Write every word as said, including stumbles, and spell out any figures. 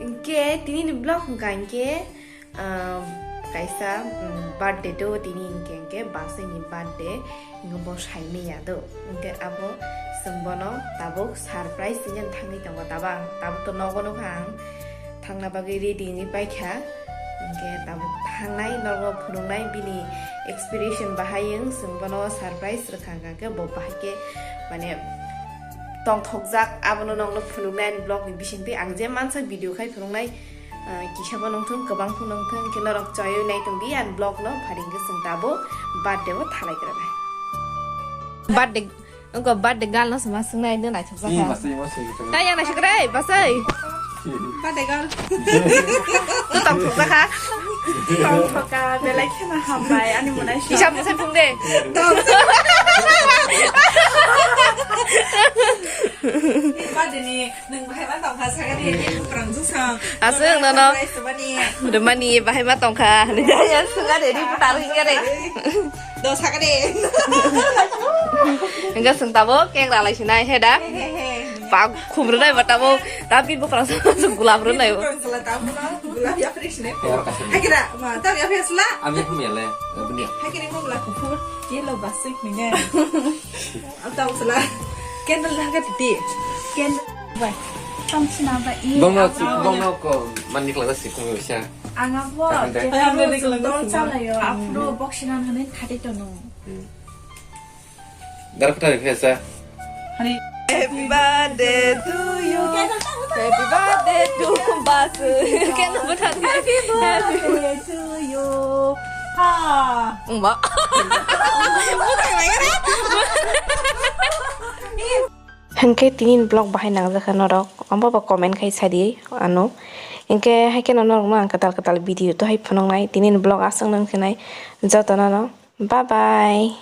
Hinkhe tini ni vlog hwnkha hinkhe, ah, kaisa, mm, birthday do tini hinkhe, hinkhe basai ni birthday, hinkhe bo sai manya do. Hinkhe abo chwng bono tabuk surprise hinwi thangwi tongo, tabuk ang, tabuk to nogo nukha ang, thangna bagwi ready hinwi paikha. Hinkhe tabuk thangnai, nogo phunuknai bini expression bahai wng, chwng bono surprise rwkha, hinkhe bo bahai khe mane tongthokjak, abono nokno phunuknai ani vlog ni bisingtwi. Ang je mansa video khai phunuknai, ah, kisa bo nongthung, kwbang phung nongthung, khe norok choiwi nai tongdi ani vlog no, phari hinkhe chwng tabuk birthday o thalai gra nai. Birthday, wngkha birthday girl no se ma swngnai, nw naithok Ih, jakha. Masai, masai, masai. Tai yang naisik rai, basai. Birthday girl. Nw tongthok jakha. Tongthoka, belai kheno hambai, ani mwnai. Isa bwsai phung de. Birthday ni nwng bahai ma tongkha, sakani ni bukrang jwsang. Aswk nono. Surprise mani. Rwmani bahai ma tongkha. Ni jaya swngani ni butar hingkhe re. Do sakade. Enggak sing tabo, kek ralai sinai, he da? He, he, he. Pak khum rwnai ba tabo, tapi bukrang sama sing gulap rwnai. Bukrang sala tabo na, gulap ya fresh ne. Haikira, ma, tam ya fresh la. Ami pun ya le, bini. Haikira mo gulap kuphur, yellow basik ne. Am tabo sala. Candle laga titi. Candle. Bai. Tam sina ba i. Bongno, bongno ko, manik laga sikung ya. Ang abo, Tahan deh. Tahan deh, dol tahan deh. Chalayo, aphuru boksinan hwnwi khati tono. Hmm. Dar kata ni phesa. Hani. Happy birthday to you. Happy birthday to Basu. Kena bukan. Happy birthday to you. Ha. Enggak. Hwnkhe tini vlog bahai nangjakha norok, abo bo comment khai sadi ano. Hwnkhe haikhe norokno ang kwtal kwtal video to hai phunuknai, tini vlog aswk nang khenai jotono no bye bye.